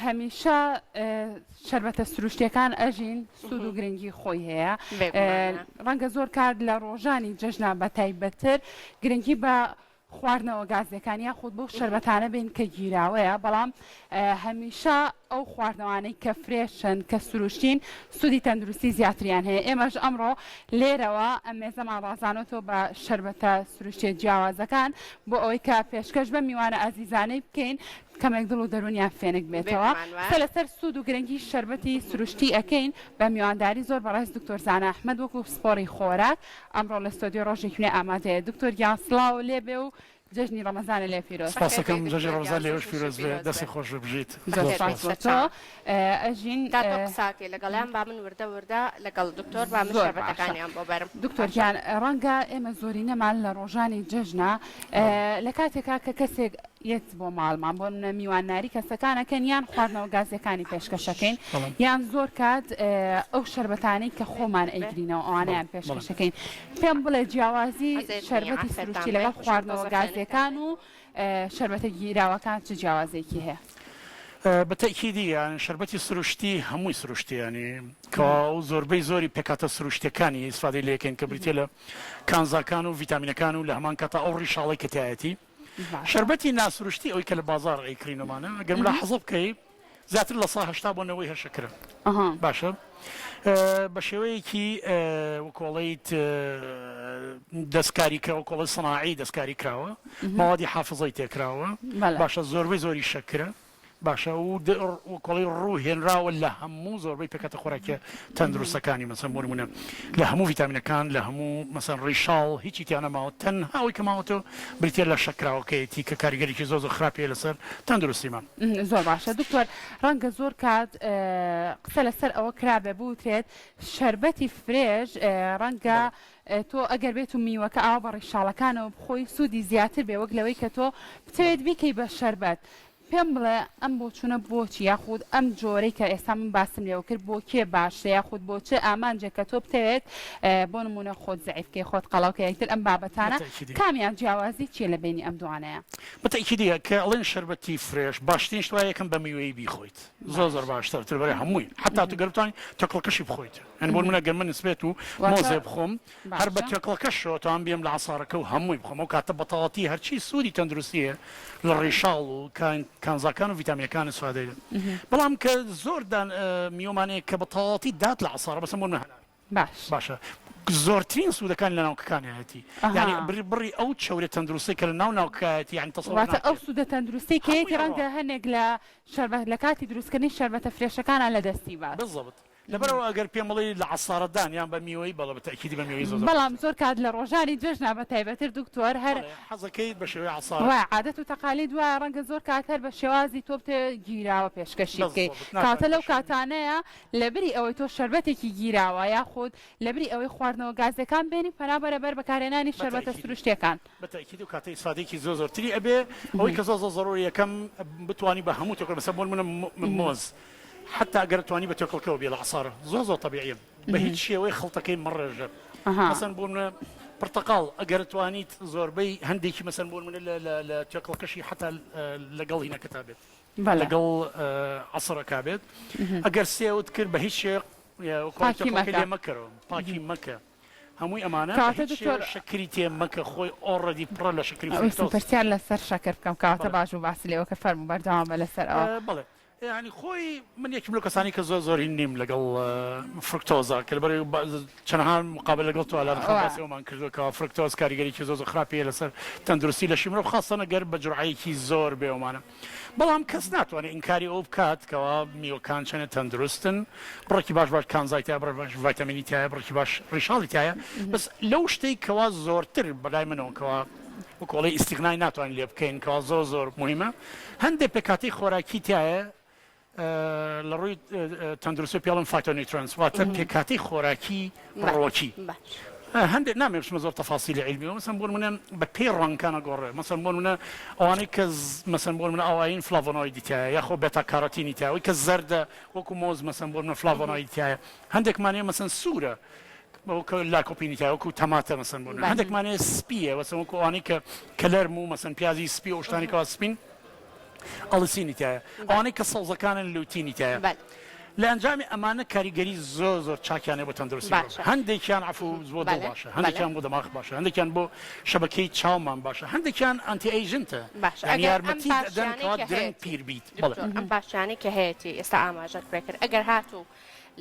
هەمیشە شەربەتە سروشتیەکان ئەژین سوود و گرنگی خۆی هەیە ڕەنگە زۆر کات لە ڕۆژانی جەژنا بە تایبەتتر گرنگی بە خواردنەوە گازیەکان یاخود بەو شەربەتانە بین کە گیراوەیە بەڵام هەمیشە ئەو خواردنەوانەی کە fresh ن کە سروشتین سوودی تەندروستی زیاتریان هەیە ئێمەش ئەمڕۆ لێرەوە ئەم مێزەمان ڕازانۆتەوە بە شەربەتە سروشتیە جیاوازەکان بۆ ئەوەی کە پێشکەش بەم میوانە ئازیزانەی بکەین کەمێک دڵ و دەروونیان فێنک بێتەوە. قسە لەسەر سوود و گرنگی شەربەتی سروشتی ئەکەین بە میوانداری زۆر بەڕێز دکتۆر زانا ئەحمەد وەکو پسپۆڕی خۆراک ئەمڕۆ لە ستۆدیۆ ڕۆژێکی نوێ ئامادەیە. دکتۆر گیان سڵاو لێ بێ و جەژنی ڕەمەزانە لێ پیرۆز. سپاسەکەم جەژنی ڕەمەزان لێوەش پیرۆز بێ دەستی خۆش بێ بژیت زۆر سپاس بۆ تۆ ئەژین. تا تۆ قساکەی لەگەڵیان با من وردە وردە لەگەڵ دکتۆر با من زۆر باشە شەربەتەکانیان بۆ بەرم. دکتۆر گیان ڕەنگە ئێمە زۆرینەمان لە ڕۆژانی جەژنا لە کاتێکا کە کەسێک یەت بۆ ماڵمان بۆ نمونە میوانناری کەسەکان ئەکەن یان خواردنەوە گازیەکانی پێشکەشەکەین یان زۆر کات ئەو شەربەتانەی کە خۆمان ئەیگرینەوە ئەوانەیان پێشکەشەکەین پێم بڵێ جیاوازی شەربەتی سروشتی لەگەڵ خواردنەوە گازیەکان و شەربەتە گیراوەکان چ جیاوازێکی هەیە؟ بە تەئکیدی یان شەربەتی سروشتی هەمووی سروشتی یانی کەوا و زۆربەی زۆری پێکهاتە سروشتیەکانی ئیسفادەی لێکەین کە بریتیە لە کانزاکان و ڤیتامینەکان و لە هەمان کاتا ئەو ڕیشاڵەی کە تیایەتی شەربەتی ناسروشتی ئەوەی کە لە بازاڕ ئەیکڕین ئەمانە ئەگەر ملاحەزە بکەی زیاتر لە سا 80 بۆ نەوەی هەر شەکرە باشە بە شێوەیەکی وکۆڵیت دەستکاری کراوە کۆڵی سناعی دەستکاری کراوە ماوادی حافزەی تێکراوە باشە زۆربەی زۆری شەکرە باشە و کۆڵی ڕوو هێنراوە لە هەموو زۆربەی پێکهاتە خۆراکیە تەندروستەکانی مەسەن بۆ نمونە لە هەموو ڤیتامینەکان لە هەموو مەسەن ڕیشاڵ هیچی تیا نەماوە تەنها ئەوەی کە ماوەتەوە بریتیە لە شەکراوەکەیەتی کە کاریگەریی زۆر زۆر خراپی هەیە لەسەر تەندروستیمان. زۆر باشە دکتۆر ڕەنگە زۆر کات قسە لەسەر ئەوە کرابێ بوترێت شەربەتی fresh ڕەنگە تۆ ئەگەر بێت و میوەکە ئاوا بە ڕیشاڵەکانەوە بخۆی سوودی زیاتر بێ وەک لەوەی کە تۆ بتەوێت بیکەی بە شەربەت پێم بڵێ ئەم بۆچوونە بۆچی یاخود ئەم جۆرەی کە ئێستا من باسم لێوە کرد بۆ کێ باشە یاخود بۆ چ ئامانجێک کە تۆ بتەوێت بۆ نموونە خۆت زەعیف کەی خۆت قەڵەو کەی ئیتر ئەم بابەتانە بەتەئکیدی. کامیان جیاوازی چیە لە بەینی ئەم دوانەیە؟ بەتەئکیدی کە ئەڵێن شەربەتی fresh باشترین شت وایە یەکەم بە میوەیی بیخۆیت زۆر زۆر باش. باشتر تر بەرێ هەمووی حەتا تو گەر بتوانی تێکڵەکەشی بخۆیت یانی بۆ نموونە گەر من سبێت و واتە مۆزێ بخۆم هەر بە باشە. تێکڵەکەشەوە توان بێم لە عەسارەکە و هەمووی بخۆم ئەو کاتە بەتەواتی هەرچی سوودی تەندروستی هەیە لە ڕیشاڵ و کانزاکان و ڤیتامینەکان ئیسفادەی لێ بەڵام کە زۆر دان میوەمان هەیە کە بەتەواتی دات لە عەسارە مەسەن بۆ نمونە هەنار باش. باشە زۆرترین سوودەکانی لە ناوکەکانیایەتی یانی ئەها. بڕی بڕی ئەو چەوریە تەندروستەی کە لە ناو ناوکەکایەتی یانی تەسەور واتە ئەو ناکرێت سوودە تەندروستەی کە هەمووی یەتی ئەڕوا. ڕەنگە هەنێک لە شەربەت لە کاتی دروستکردنی شەربەتە fresh ەکانا لە دەستی بات. بالضبط لەبەرئەوە ئەگەر پێم بڵێی لە عەسارەدان یان بە میوەیی بەڵێ بە تەئکیدی بە میوەیی زۆر زۆر بەڵام باشترە. زۆر کات لە ڕۆژانی جەژنا بە تایبەتر دکتۆر هەر. بەڵێ حەزەکەیت بە شێوەی عەسارە. وایە عادەت و تەقالید وایە ڕەنگە زۆر کات هەر بە شێوازی تۆ بتەوێت گیراوە پێشکەشی بکەی بالضبط کەواتە ناتوانیت بە لەو شێوەی. کاتانەیە لەبری ئەوەی تۆ شەربەتێکی گیراوە یاخود لەبری ئەوەی خواردنەوە گازیەکان بێنی پەنا بەرە بەر بەکارهێنانی بە شەربەتە تەئکیدی. سروشتیەکان. بە تەئکید ئەو کاتە ئیسفادەیەکی زۆر زۆرتری ئەبێ ئەوەی کە زۆر زۆر زەروری یەکەم بتوانی بە هەموو تێکەڵ مەسەلەن بۆ نمونە مۆز حەتا گەر توانی بە تێکەڵکەوە بێ لە عەسارە زۆر زۆر تەبیعیە بە هیچ شێوەی خڵتەکەی مەڕێژە مەسەن بۆ منە پرتەقاڵ ئەگەر توانیت زۆربەی هەندێکی مەسەن بۆ منە لە تێکەڵکەشی حەتا لەگەڵ هینەکەتا بێت لەگەڵ عەسرەکە بێت ئەگەر سێوت کرد بە هیچ شێ پاکی مەکە مەکەرەوە پاکی مەکە هەمووی ئەمانە کەواتە دکتۆر شەکری تێ مەکە خۆی already پڕە لە شەکری ویستم پرسیار لەسەر شەکر بکەم کەواتە باش بوو باسی لێوە کرد فەرموو بەردەوام بە لەسەر ئەوە. بەڵێ یانی خۆی من یەکیم لەو کەسانی کە زۆر زۆر هین نیم لەگەڵ فرکتۆزا کە لەبەر چەنەها مقابل لەگەڵ تۆ لە وا. باسی ئەومان کردووە کە فرکتۆز کاریگەریی زۆر زۆر خراپی هەیە لەسەر تەندروستی لەشی مرۆڤ خاستەن ئەگەر بە جورعەیەکی زۆر بێ ئەومانە بەڵام کەس ناتوانێت ئینکاری ئەو بکات کەوا میوەکان چەنە تەندروستن بڕێکی باش باش کانزای تایە بڕێ باش ڤایتامینی تایە بڕێکی باش ڕیشاڵی تایە بەس لەو شتەی کەوا زۆرتر بەلای منەوە کەوا وەکو ئەڵێی ئیستیغنای ناتوانین لێ بکەین کەوا زۆر زۆر موهیمە هەندێک پێکهاتەی خۆراکی تایە لە ڕووی تەندروستی پێڵم phytonutrients واتە پێکهاتەی خۆراکی ڕوەکی هەندێک نامێ بچمە زۆر تەفاسیلی عیلمیەوە مەسەن بۆ نمونە بە پێی ڕەنگەکان ئەگۆڕێ مەسەن بۆ نمونە ئەوانەی کە مەسەن بۆ نمونە ئاوایین فلاڤۆنۆیدی تایە یاخۆ بێتا کارۆتینی تایە ئەوەی کە زەردە وەکو مۆز مەسەن بۆ نمونە فلاڤۆنۆیدی تایە هەندێکمان هەیە مەسەن سوورە وەکو لاکۆپینی تایە وەکو تەماتە مەسەن بۆ نمونە هەندێکمان هەیە سپییە مەسەن وەکو ئەوانەی کە کەلەرم و مەسەن پیازی سپی و ئەو شتانەی کەوا سپین. ئەڵسینی تایە ئەوانەی کە سەوزەکانن لوتینی تایە لە ئەنجامی ئەمانە کاریگەری زۆر زۆر چاکیان هەیە بۆ تەندروستی مرۆڤ هەندێکیان عەفو بۆ دڵ باشە هەندێکیان بۆ دەماغ باشە هەندێکیان بۆ شەبەکەی چاومان باشە هەندێکیان anti agent ە یانی یارمەتی دەدەن کەوا درەنگ پیر بیت بەڵێ. ئەم باشانەی کە هەیەتی ئێستا ئاماژەت پێکرد ئەگەر هاتوو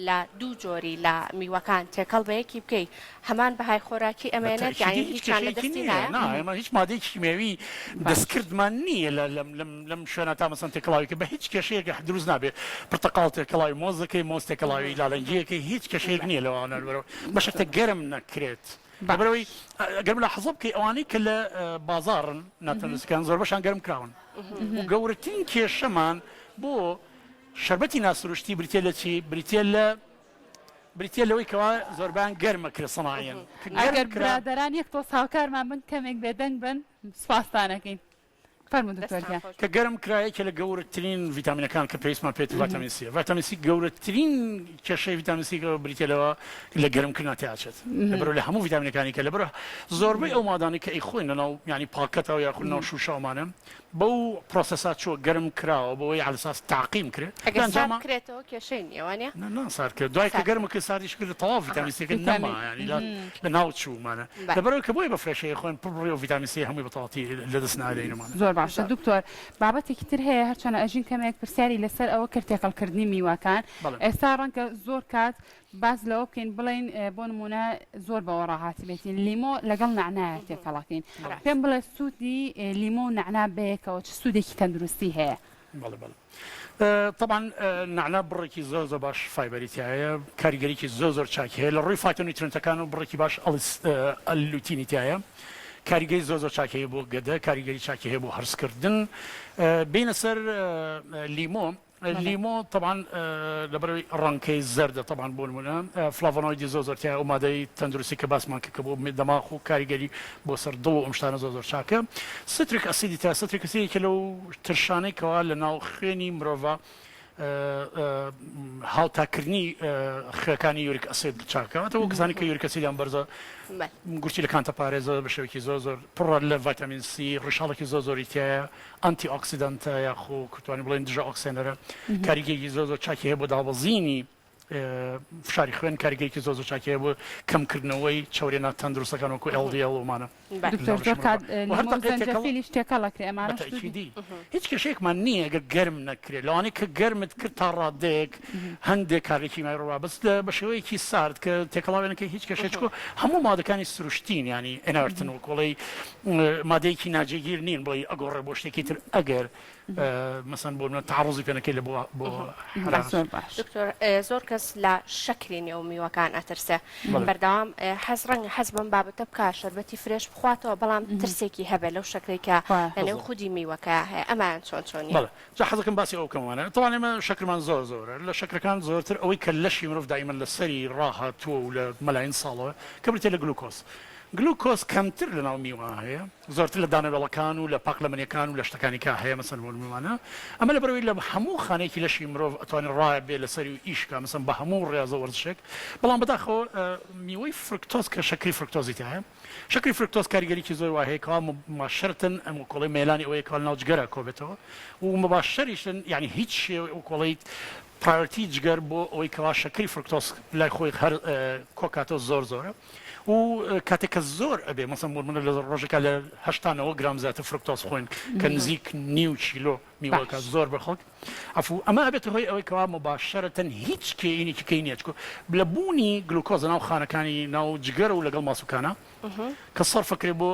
لە دوو جۆری لە میوەکان تێکەڵ بە یەکی بکەی هەمان بەهای خۆراکی ئەمێنێت یانی بەتەئکیدی هیچ هیچیان لە کێشەیەکی دەستی نییە نایە؟ نا ئێمە هیچ مادەیەکی کیمیاوی باش. دەستکردمان نییە لە لەم لەم لەم شوێنە تا مەسەن تێکەڵاوی کە بە هیچ کێشەیەک دروست نابێ پرتەقاڵ تێکەڵاوی مۆز دەکەی مۆز تێکەڵاوی لالەنگیەکەی هیچ کێشەیەک نییە لەوانە لەبەرئەوەی بە شەرتێک گەرم نەکرێت لەبەرئەوەی باش. گەر ملاحەزە بکەی ئەوانەی کە لە بازاڕن ناتەندروستەکان زۆربەشان گەرم کراون و گەورەترین کێشەمان بۆ شەربەتی ناسروشتی بریتیە لە چی؟ بریتیە لە بریتیە لەوەی کەوا زۆربەیان گەرمە کرێ سەناعیەن کە گەرم ئەگەر کرا. برادەران یەک تۆز هاوکارمان بن کەمێک بێدەنگ بن سوپاستان ئەکەین. فەرموو دکتۆر دەستتان گیان. خۆش کە گەرم کرا یەکێ لە گەورەترین ڤیتامینەکان کە پێویستمان پێیەتی ڤیتامین سیە. ڤیتامین سی گەورەترین کێشەی ڤیتامین سی کە بریتیە لەوە لە گەرمکردنا تێئەچێت لەبەرئەوەی لە هەموو ڤیتامینەکانی کە لەبەرئەوە زۆربەی ئەو مادانەی کە ئەیخۆین لەناو یانی پاکەتەوە یاخود ناو شوشە ئەمانە بەو process ە چووە گەرم کراوە بۆی عەلەساس تەعقیم کرێ ئەگەر لە سارد ئەنجاما کرێتەوە کێشەی نییە وانیە؟ نا نا سارد کرد دوای کە سارد گەرم کرد ساردیش کرد تەواو ڤیتامین سیەکە نەما ڤیتامین یانی لە لە ناو چوو مانە بەلێ. لەبەرئەوەی کە بۆیە بە fresh ی خۆین پڕ بڕی و ڤیتامین سی هەمووی بە تەواوەتی لە دەست نادەین و مانە. زۆر باشە دکتۆر بابەتێکی تر هەیە هەرچەنە ئەژین کەمێک پرسیاری لەسەر ئەوە کرد تێکەڵکردنی میوەکان بەڵێ. ئێستا ڕەنگە زۆر کات باس لەوە بکەین بڵێین بۆ نموونە زۆر بەوە ڕاهاتبێتین لیمۆ لەگەڵ نەعنایە تێکەڵەکەین پێم بڵێ سوودی لیمۆ و نەعنا بەیەکەوە چ سوودێکی تەندروستی هەیە؟ بەڵێ بەڵێ تەبعەن نەعنا بڕێکی زۆر زۆر باش fiber ی تیایە کاریگەریی زۆر زۆر چاکی هەیە لە ڕووی phytonutrient ەکان و بڕێکی باش ئەلوتینی تیایە کاریگەری زۆر زۆر چاکی هەیە بۆ گەدە کاریگەری چاکی هەیە بۆ هەرسکردن بینە سەر لیمۆ لیمۆ تەبعەن لەبەرئەوەی ڕەنگکەی زەردە تەبعەن بۆ نمونە flavonoid ی زۆر زۆر تیایە ئەو مادەی تەندروستی کە باسمان کرد کە بۆ دەماخ و کاریگەری بۆ سەر دڵ و ئەم شتانە زۆر زۆر چاکە citric acid ی تیا citric acid یەکێ لەو ترشانەی کەوا لە ناو خوێنی مرۆڤ هاوتاکردنی خوێکانی uric acid چاکە واتە وەک کەسانی کە uric acid یان بەرزە گورچیلەکان تەپارێزە بە شێوەیەکی زۆر زۆر پڕە لە ڤایتامین سی ڕیشاڵێکی زۆر زۆری تیایە antioxidant ە یاخۆ کوتوانی بڵێن دژە ئۆکسێنەرە کاریگەری زۆر زۆر چاکی هەیە بۆ دابەزینی فشاری خوێن کاریگەریی زۆر زۆر چاکی هەیە بۆ کەمکردنەوەی چەوریە ناتەندروستەکان وەکو LDL ومانە. دکتۆر زۆر کات لیمۆ و زەنجەفیلیش تێکەڵ ئەکرێ ئەمانەش سوودی بەتەئکیدی هیچ کێشەیەکمان نییە گەر گەرم نەکرێت لەوانەیە کە گەرمت کرد تا ڕادەیەک هەندێک کارگە کیمیایی ڕووبا بەس لە بە شێوەیەکی سارد کە تێکەڵاوێنەکەی هیچ کێشەیەک چکۆ هەموو مادەکانی سروشتین یانی inert ن وەکۆڵەی مادەیەکی ناجێگیر نین بڵێی ئەگۆڕێ بۆ شتێکی تر ئەگەر مەسەن بۆ منە تەعەڕوزی پێ نەکەی لە بۆ بۆ حەرام. زۆر باش. دکتۆر زۆر کەس لە شەکری نێو میوەکان ئەترسێ بەردەوام حەز ڕەنگە حەز بەم بابەتە بکا شەربەتی fresh بخواتەوە بەڵام ترسێکی هەبێ لەو شەکرەی کە لە نێو خودی میوەکەیا هەیە ئەمایان چۆن چۆنیە؟ بەڵێ جا حەزەکەم باسی ئەو بکەم وانە تەبعەن ئێمە شەکرمان زۆر زۆرە لە شەکرەکان زۆرتر ئەوەی کە لەشی مرۆڤ دایمەن لەسەری ڕاهاتووە و لە مەلاین ساڵەوە کە بریتیە لە گلوکۆز گلوکۆز کەمتر لەناو میوە هەیە زۆرتر لە دانەوێڵەکان و لە پاقلەمەنیەکان و لە شتەکانی کا هەیە مەسەن بۆ نموونە ئەمە لەبەرئەوەی لە هەموو خانەیەکی لەشی مرۆڤ ئەتوانێت ڕا بێ لەسەری و ئیش کا مەسەن بە هەموو ڕێازە وەرزشێک بەڵام بەداخەوە میوەی فرکتۆز کە شەکری فرکتۆزی تیایە شەکری فرکتۆز کاریگەریی زۆر وا هەیە کەوا مباشرەتەن ئەم وەکۆڵەی مەیلانی ئەوەیە کەوا لەناو جگەرا کۆبێتەوە و مباشەریشن یانی هیچ شێوەی وەکۆڵەی priority جگەر بۆ ئەوەی کەوا شەکری فرکتۆز لای خۆی هەر کۆکاتەوە زۆر زۆرە و کاتێک کە زۆر ئەبێ مەسەن بۆ نمونە لە ڕۆژێکا لە 80 90 گرام زیاتر فرکتۆز خۆین کە نزیک نیو کیلۆ میوەکە باش. زۆر بە خەڵک عەفو ئەمە ئەبێتە هۆی ئەوەی کەوا مباشرەتەن هیچ کێینێکی کەی نییە چکۆ لە بوونی گلوکۆز لە ناو خانەکانی ناو جگەرە و لەگەڵ ماسوکانە کە سەرفەکرێ بۆ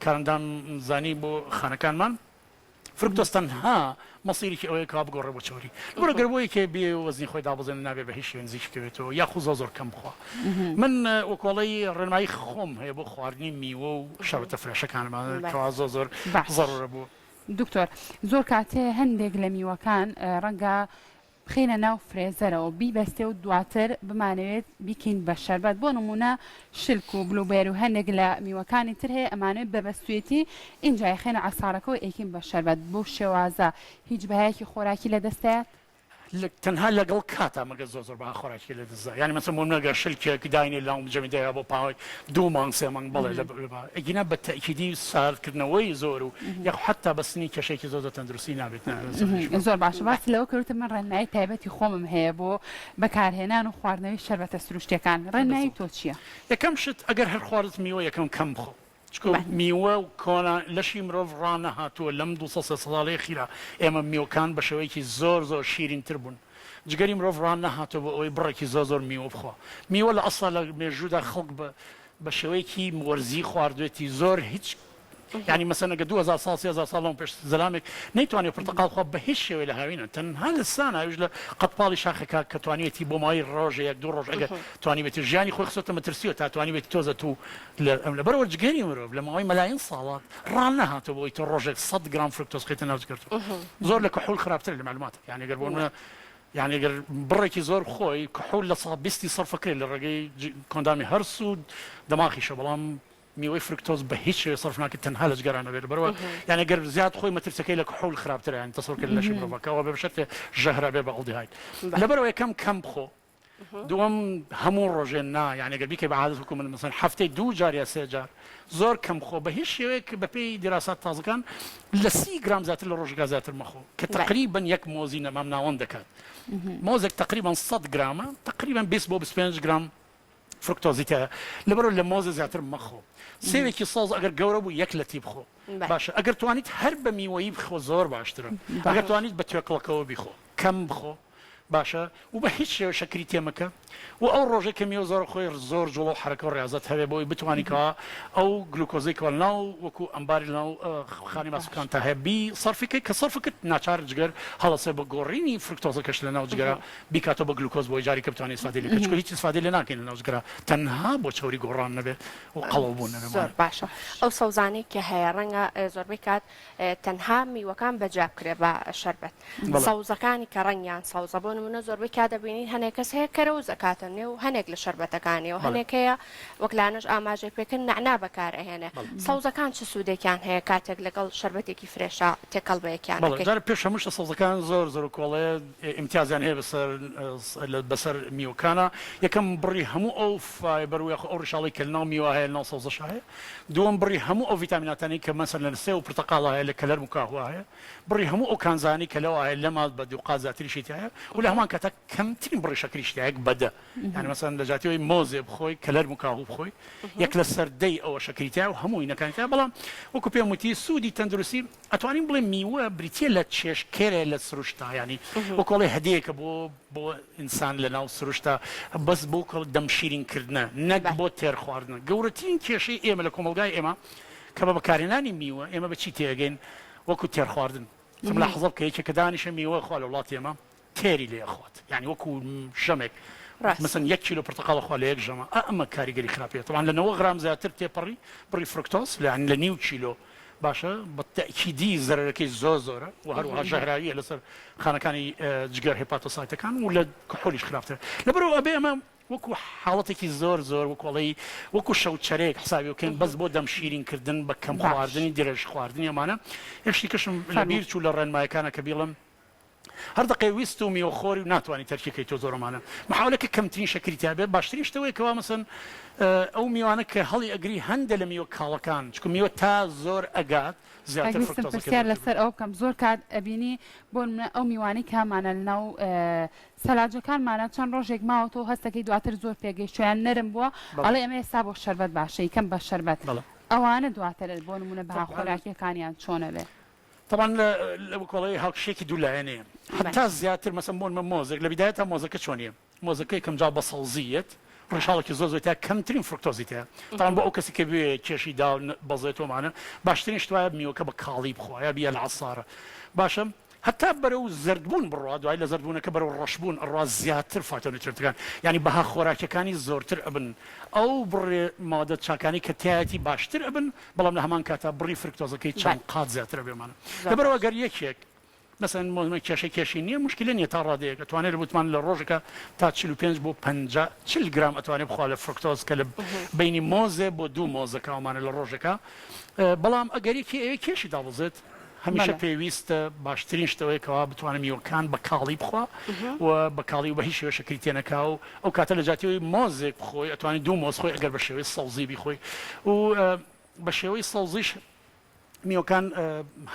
کارەندام زانی بۆ خانەکانمان فرکتۆز تەنها مەسیرێکی ئەوەیە کەوا بگۆڕێ بۆ چەوری. لەبەرئەوە گەر بۆ یەکێ بێ وەزنی خۆی دابەزێنێ نابێ بە هیچ شێوەیەک نزیکی کەوێتەوە یاخود زۆر زۆر کەم بخوا. من وەکۆڵەی ڕێنمایی خۆم هەیە بۆ خواردنی میوە و شەربەتە fresh ەکانمان کەوا زۆر زۆر باش زەڕورە بۆ. دکتۆر زۆر کاتێ هەندێک لە میوەکان ڕەنگە بخەینە ناو freezer ەوە بیبەستێ و دواتر بمانەوێت بیکەین بە شەربەت بۆ نموونە شلک و blueberry و هەندێک لە میوەکانی تر هەیە ئەمانەوێت بە بەستوێتی ئینجا ئەیخەینە عەسارەکەوە ئەیکەین بە شەربەت بەو شێوازە هیچ بەهایەکی خۆراکی لە دەست دەیات؟ تەنها لەگەڵ کاتا مەگەر زۆر زۆر بەها خۆراکی لە دەستدا یانی مەسەن بۆ نمونە گەر شلکێک داینێ لەناو جەمیدەیا بۆ پاوەی دوو مانگ سێ مانگ بەڵێ لە ئەگینا بە تەئکیدی ساردکردنەوەی زۆر و یاخود حەتا بەستنی کێشەیەکی زۆر زۆر تەندروستی نابێت زۆر باشە باست لەوە کرد وتم من ڕێنمایی تایبەتی خۆمم هەیە بۆ بەکارهێنان و خواردنەوەی شەربەتە سروشتیەکان ڕێنمایی تۆ چیە؟ یەکەم شت ئەگەر هەر خواردت میوە یەکەم کەم بخۆ چونکە میوە کۆنە لەشی مرۆڤ ڕانەهاتووە لەم 200 300 ساڵەی ئەخیرا ئێمە میوەکان بە شێوەیەکی زۆر زۆر شیرینتر بوون جگەری مرۆڤ ڕانەهاتووە بۆ ئەوەی بڕێکی زۆر زۆر میوە بخوا میوە لە ئەسڵا لە مێژوودا خەڵک بە بە شێوەیەکی وەرزی خواردوێتی زۆر هیچ یانی مەسەن ئەگەر 2000 ساڵ 3000 ساڵ لەمەو پێش زەلامێک نەیتوانیوە پرتەقاڵ بخوا بە هیچ شێوەیە لە هاوینە تەنها لە زستان ئەویش لە قەدپاڵی شاخێکا کە توانیوێتی بۆ ماوەی ڕۆژێ یەک دوو ڕۆژ ئەگەر توانیبێتی ژیانی خۆی خستۆتە مەترسیەوە تا توانیبێتی تۆزە توو لە ئەم لەبەرئەوە جگەری مرۆڤ لە ماوەی مەلاین ساڵات ڕانەهاتووە بۆ ئەوەی تۆ ڕۆژێک سەد گرام فرکتۆز بخەیتە ناو جگەرتەوە زۆر لە کحول خراپترە لە مەعلوماتە یانی گەر بۆ نمونە یانی گەر بڕێکی زۆر بخۆی کحول لە سا بیستی سەرف ئەکرێت لە ڕێگەی کۆندامی هەرس و دەماخیشە بەڵام میوەی فرکتۆز بە هیچ شێوەیەک سەرف ناکرێت تەنها لە جگەرا نەبێت لەبەرئەوە یانی گەر زیاد خۆی مەترسیەکەی لە کحول خراپترە یانی تەسەور کرد لەشی مرۆڤەکە ئەوە بێ بە شەرتێ ژەهرە بێ بە ئەڵدیهاید لەبەرئەوە یەکەم کەم بخۆ دووەم هەموو ڕۆژێ نا یانی گەر بیکەی بە عادەت وەکو من مەسەن هەفتەی دوو جار یا سێ جار زۆر کەم بخۆ بە هیچ شێوەیەک بە پێی دیراسات تازەکان لە 30 گرام زیاتر لە ڕۆژێکا زیاتر مەخۆ کە تقریبا یەک مۆزی نەمام ناوەند دەکات مۆزێک تقریبا 100 گرامە تقریبا 20 بۆ 25 گرام فرکتۆزی تیایە لەبەرئەوە لە مۆزە زیاتر مەخۆ سێوێکی سەوز ئەگەر گەورە بوو یەک لەتی بخۆ باشە ئەگەر توانیت هەر بە میوەیی بخۆ زۆر باشترە ئەگەر توانیت بە توێکڵەکەوە بیخۆ کەم بخۆ باشە و بە هیچ شێوە شەکری تێ مەکە و ئەو ڕۆژەی کە میوە زۆر خۆی زۆر جوڵە و حەرەکە و ڕیازەت هەبێ بۆی بتوانی کەوا ئەو گلوکۆزەی کەوا لەناو وەکو ئەمباری لەناو خانی ماسولکان تا هەیە بی سەرفی کەی کە سەرف کرد ناچار جگەر هەڵەسێ بە گۆڕینی فرکتۆزەکەش لەناو جگەرا بیکاتەوە بە گلوکۆز بۆی جاری کە بتوانێت ئیسفادەی لێ بکات چونکە هیچ ئیسفادەی لێ ناکەین لەناو جگەرا تەنها بۆ چەوری گۆڕان نەبێت و قەڵەو بوون نەبێت زۆر باشە ئەو سەوزانەی کە هەیە ڕەنگە زۆربەی کات تەنها میوەکان بەجیا بکرێ بە شەربەت سەوزەکانی کە ڕەنگیان سەوزە بۆ نمونە زۆربەی کات دەبینین هەنێک کەس هەیە کەرەوز ئەکاتە نێو هەنێک لە شەربەتەکانیەوە هەنێک هەیە وەک لانەش ئاماژەی پێکرد نەعنا بەکار ئەهێنێ سەوزەکان چ سوودێکیان هەیە کاتێک لەگەڵ شەربەتێکی fresh ا تێکەڵ بە یەکیان بەڵێ ئەکەی؟ جارێ پێش هەموو شتە سەوزەکان زۆر زۆر کۆڵێ ئیمتیازیان هەیە بەسەر بەسەر میوەکانا یەکەم بڕی هەموو ئەو fiber و یاخۆ ئەو ڕیشاڵەی کە لەناو میوە هەیە لەناو سەوزەشا هەیە دووەم بڕی هەموو ئەو ڤیتامیناتانەی کە مەسەلەن لە سێو و پرتەقاڵا هەیە لە کەلەرم و کاهوا هەیە بڕی هەموو ئەو کانزانەی کە لەوە هەیە لەما بە دووقات زیاتریشی تیایە و لە هەمان کاتا کەمترین بڕی شەکریشی تیایە یەک بە دە یانی مەسەلەن لە جیاتی ئەوەی مۆزێ بخۆی کەلەرم و کاهوو بخۆی یەک لەسەر دەی ئەوە شەکری تیایە و هەموو هینەکانی تیایە بەڵام وەکو پێم وتی سوودی تەندروستی ئەتوانین بڵێین میوە بریتییە لە چێژکەرێ لە سروشتا یانی وەکو ئەڵێ هەدیەیەکە بۆ بۆ ئینسان لە ناو سروشتا بەس بۆ دەم شیرین کردنە نەک بۆ تێر خواردنە گەورەترین کێشەی ئێمە لە کۆمەڵگای ئێمە کە بە بەکارهێنانی میوە ئێمە بە چی تێئەگەین وەکو تێر خواردن ملاحەزە بکە یەکێک کە دانیشە میوە خوا لە وڵاتی ئێمە تێری لێ ئەخوات یانی وەکو ژەمێک مەسەن یەک کیلۆ پرتەقاڵ ئەخوا لە یەک ژەمە ئا ئەمە کاریگەری خراپی هەیە تەبعەن لە 90 غرام زیاتر تێپەڕی بڕی فرکتۆز یانی لە نیو کیلۆ باشە بە تەئکیدی زەرەرەکەی زۆر زۆرە و هەروەها ژەهراویە لەسەر خانەکانی جگەر hepatocyte ەکان و لە کحولیش خراپترە لەبەرئەوە ئەبێ ئەمە وەکو حاڵەتێکی زۆر زۆر وەکو ئەڵێی وەکو شەوچەرەیەک حسابی بکەین بەس بۆ دەم شیرین کردن بە کەم خواردنی درێژ خواردنی ئەمانە یەک شتی کەشم لە بیر چوو لە ڕێنمایەکانە کە بیڵێم هەر دەقەی ویست و میوە خۆری و ناتوانی تەرکی کەی تۆ زۆر ئەمانە محاولە کە کەمترین شەکری تیا بێت باشترین شت ئەوەیە کەوا مەسەن ئەو میوانە کە هەڵی ئەگری هەندە لە میوە کاڵەکان چونکە میوە تا زۆر ئەگات زیاتر ویستم فرکتۆزەکەی پرسیار زیاتر لەسەر ئەوە بکەم زۆر کات ئەبینی بۆ نمونە ئەو میوانەی کامانە لەناو سەلاجەکانمانە چەند ڕۆژێک ماوەتەوە هەستەکەی دواتر زۆر پێگەیشتوە یان نەرم بووە بەڵێ ئەڵێ ئەمە ئێستا بۆ شەربەت باشە یکەم بە شەربەت بەڵێ ئەوانە دواتر بۆ نمونە بەها تەبعەن خۆراکیەکانیان چۆنەبێ؟ تەبعەن لە وەکۆڵەی هاوکێشەیەکی دوو لایەنەیە هەتا زیاتر مەسەن بۆ نمە مۆزێک لە بیدایەتا مۆزەکە چۆنیە مۆزەکە یەکەم جار بە سەوزی یەت ڕیشاڵێکی زۆر زۆر تیا کەمترین فرکتۆزی تیا تەبعەن بۆ ئەو کەسی کە بوێ کێشی دا بەزێت ومانە باشترین شت وایە میوەکە بە کاڵی بخوا یا بیە لە عەسارە باشە هەتا بەرەو زەردبوون بڕوا دوای لە زەردبوونەکە بەرەو ڕەشبوون ئەڕوا زیاتر phytonutrient ەکان یانی بەها خۆراکیەکانی زۆرتر ئەبن ئەو بڕێ مادە چاکانەی کە تیایەتی باشتر ئەبن بەڵام لە هەمان کاتا بڕی فرکتۆزەکەی چەند قات زیاتر ئەبێ مانە لەبەرئەوە گەر یەکێک مەسەن مۆزمە کێشەی کێشی نییە مشکلە نییە تا ڕادەیەک ئەتوانێت لە وتمان لە ڕۆژەکە تا 45 بۆ 50 40 گرام ئەتوانێت بخوا لە فرکتۆز کە لە بینی مۆزێ بۆ دوو مۆزەکە ئەومانە لە ڕۆژەکە بەڵام ئەگەر یەکی ئەوێ کێشی دابەزێت. هەمیشە پێویستە باشترین شت ئەوەیە کەوا بتوانێت میوەکان بە کاڵی بخوا و بە کاڵی و بە هیچ شێوەیەک شەکری تێ نەکا و ئەو کاتە لە جیاتی ئەوەی مۆزێک بخۆی ئەتوانی دوو مۆز خۆی ئەگەر بە شێوەی سەوزی بیخۆی و بە شێوەی سەوزیش میوەکان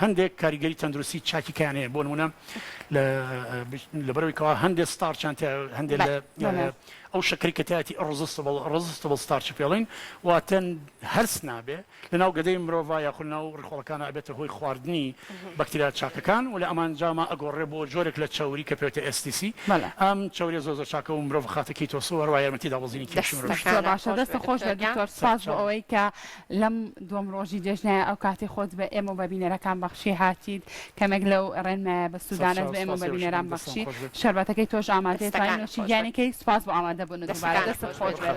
هەندێک کاریگەری تەندروستی چاکی کەیان هەیە بۆ نمونە لەبەرەوەی کەوا هەندێک starch یان تیا هەندێک لە ئەو شەکری کە تیایەتی irresistible irresistible starch پێڵین واتە هەرس نابێ لەناو گەدەی مرۆڤ یاخود لەناو ڕیخۆڵەکانا ئەبێتە هۆی خواردنی بەکتریا چاکەکان و لە ئەمانجاما ئەگۆڕێ بۆ جۆرێک لە چەوری کە پێوتە STC ئەم چەوریە زۆر زۆر چاکە و مرۆڤ خاتە ketosis و هەروەها یارمەتی دابەزینی کێشی مرۆڤ زۆر باشە دەستت خۆش بێت دکتۆر سوپاس بۆ ئەوەی کە لەم دووەم ڕۆژی جێژنایە ئەو کاتی خۆت بە ئێمە و بە بینەرەکان بەخشی هاتیت کەمێک لەو ڕێنمایە بەسوودانەت بە ئێمە و بە بینەران بەخشی شەربەتەکەی تۆش ئامادەیە توانی نۆشی گیانی کەی سوپاس بۆ ئامادەبوونت دووبارە دەستت خۆش بێت.